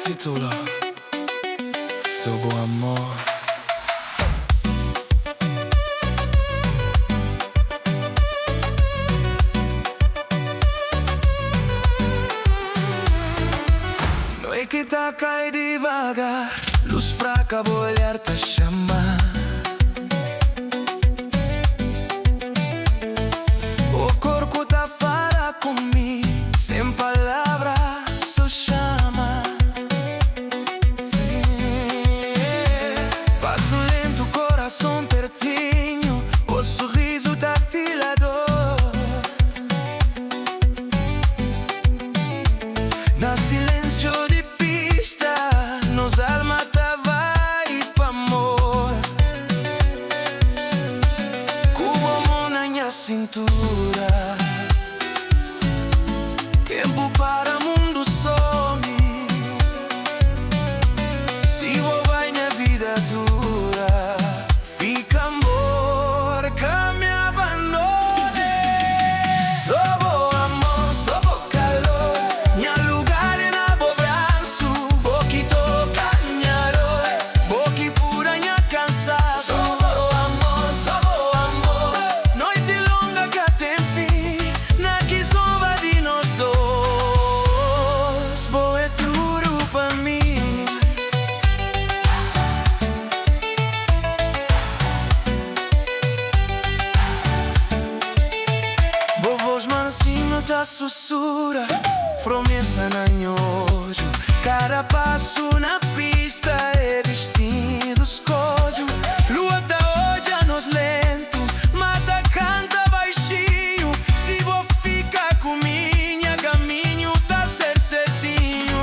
Título: Sou bo amor. Noite tá cai devagar, luz fraca, bo olhar tá chama. O corpo tá fala comigo, sem palavras, só chama. Passo lento, coração pertinho, o sorriso tá tilador. Na silêncio de pista, nos alma tá vai pa amor. Ku bo mon na nha cintura, tempo para mundo some. Si bo bai nha vida dura, fica amor, ka mi abandone. Só bo amor, só bo calor, nha lugar é na bo braço. Bo ki toca nha dor, bo ki cura nha cansaço. Só bo amor, só bo amor, noite longa ka ten fim, na kizomba di nos dos, bo é tudo pa mi. Bo voz mansinho ta sussurra promessa na nha odju. Cada passo na pista é destino escolho. Lua tá odja nos lento, mata canta baixinho. Si bo fica ku mi, nha caminho tá ser certinho.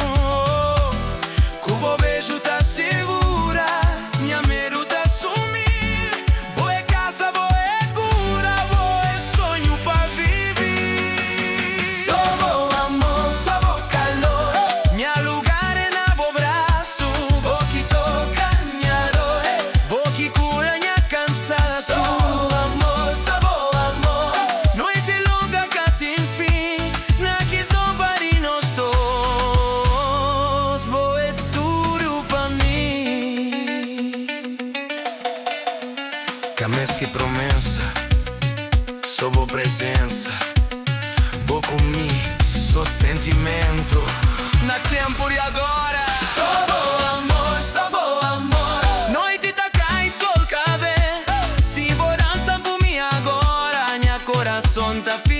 Ku bo beijo ta segura, nha medo ta sumir. Bo é casa, bo é cura, bo é sonho pa viver. Só bo amor, só bo calor, nha lugar é na bo braço. Bo ki toca nha dor, bo ki cura nha cansaço. Só bo amor, só bo amor, noite longa ka ten fim, na kizomba di nos dos, bo é tudo pa mi. Ka meste promessa, só bo presença. Bo ku mi, só sentimento. Na tempo di agora. Só bo amor, só bo amor. Noite ta cai, sol ka ben. Si bo dança ku mi agora, nha coração ta fica.